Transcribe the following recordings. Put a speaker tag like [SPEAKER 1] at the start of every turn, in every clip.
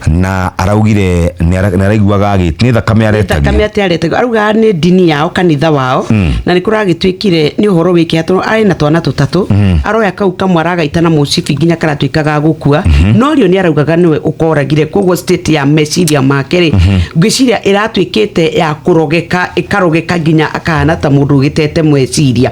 [SPEAKER 1] Na araugire nĩ araiguaga nĩ thakame
[SPEAKER 2] aretagia. Thakame atĩ aretagia, araugaga nĩ ndini yao, kanitha wao, na nĩ kũragĩtuĩkire nĩ ũhoro wĩkĩ atĩ arĩ na twana tũtatũ, aroya kau kamwe aragaita na mũcibi nginya karatuĩka ga gũkua, no rĩo nĩ araugaga nĩwe ũkoragire. Koguo state ya meciria make rĩ, ngwĩciria ĩratuĩkĩte ya kũrogeka, ĩkarogeka nginya akahana ta mũndũ ũgĩtete meciria.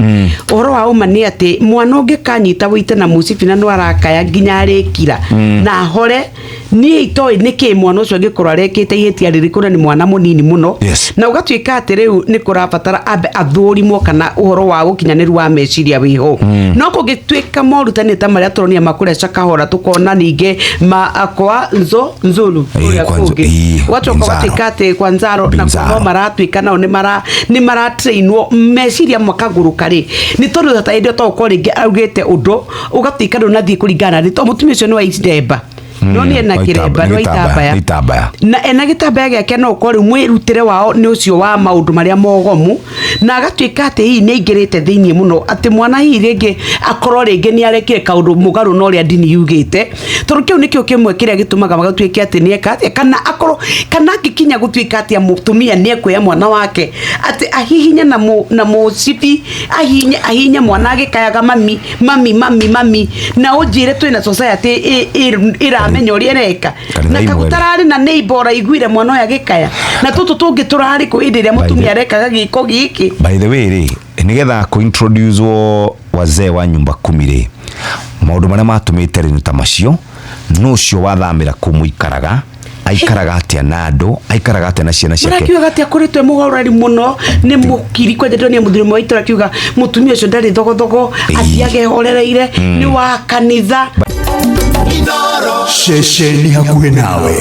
[SPEAKER 2] Ũhoro wa ũma nĩ atĩ mwana ũngĩkanyita wĩite na mũcibi na no arakaya nginya arĩkira na ahore, niĩ itoĩ nĩkĩ mwana ũcio angĩkorwo arekĩte ihĩtia rĩrĩkũ, na nĩ mwana mũnini mũno. Na ũgatuĩka atĩ rĩu nĩ kũrabatara ambe athũrimwo kana ũhoro wa ũkinyanĩru wa meciria wĩho. No kũngĩtuĩka morutani ta marĩa tũronia makũrĩa Shakahola, tũkona ningĩ ma kwa nzo nzulu kũrĩa
[SPEAKER 1] kwa Nzo-
[SPEAKER 2] kũngĩ, ũgacoka
[SPEAKER 1] Nzaro.
[SPEAKER 2] ũgatuĩka atĩ kwa Nzaro na
[SPEAKER 1] Binzaro.
[SPEAKER 2] no maratuĩka nao nĩ maratrainwo meciria makagũrũka rĩ, nĩ tondũ ta hĩndĩ ĩyo to ũkorwo rĩngĩ augĩte ũndũ ũgatuĩka ndũnathiĩ kũringana na nĩ tondũ mũtumia ũcio nĩ wa Icemba, no nĩ ena
[SPEAKER 1] Wa
[SPEAKER 2] kĩremba
[SPEAKER 1] nĩ
[SPEAKER 2] nĩ wa
[SPEAKER 1] itambaya,
[SPEAKER 2] itambaya.
[SPEAKER 1] Nĩ itambaya.
[SPEAKER 2] Na ena gĩtambaya gĩake, no ũkorwo rĩu mwĩrutĩre wao nĩ ũcio wa maũndũ marĩa mogomu, na agatuĩka atĩ hihi nĩ aingĩrĩte thĩinĩ mũno, atĩ mwana hihi rĩngĩ akorwo rĩngĩ nĩ arekire kaũndũ mũgarũ na ũrĩa ndini yugĩte, tondũ kĩu nĩkĩo kĩmwe kĩrĩa gĩtũmaga magatuĩke atĩ nĩ eka atĩa, kana akorwo kana angĩkinya gũtuĩka atĩ mũtumia nĩ ekuoya mwana wake atĩ ahihinye na mũcibi, ahihinye ahihinye mwana agĩkayaga, "Mami, mami, mami, mami," na ũnjĩre twĩna society ĩramenya ũrĩa ĩreka
[SPEAKER 1] Kanitha
[SPEAKER 2] na
[SPEAKER 1] imwe rĩ.
[SPEAKER 2] kagũtararĩ na neighbor ũraiguire mwana ũyũ agĩkaya, na tũtũ tũngĩ tũrarĩ kũ hĩndĩ ĩrĩa mũtumia arekaga gĩko gĩkĩ?
[SPEAKER 1] By the way rĩ, nĩgetha kũintroduce wazee wa nyumba kumi rĩ, maũndũ marĩa matũmĩte rĩ nĩ ta macio. No ũcio wathamĩra kũu mũikaraga, aikaraga atĩa na andũ, aikaraga atĩa na ciana ciake?
[SPEAKER 2] Marakiuga atĩ akoretwo e mũhoreri mũno, nĩ mũkiri. Kwanja ndĩronire mũthuri ũmwe wa itũra akiuga mũtumia ũcio ndarĩ thogothogo, athiaga ehorereire, nĩ wa kanitha.
[SPEAKER 3] Ceceni hakuhĩ nawe.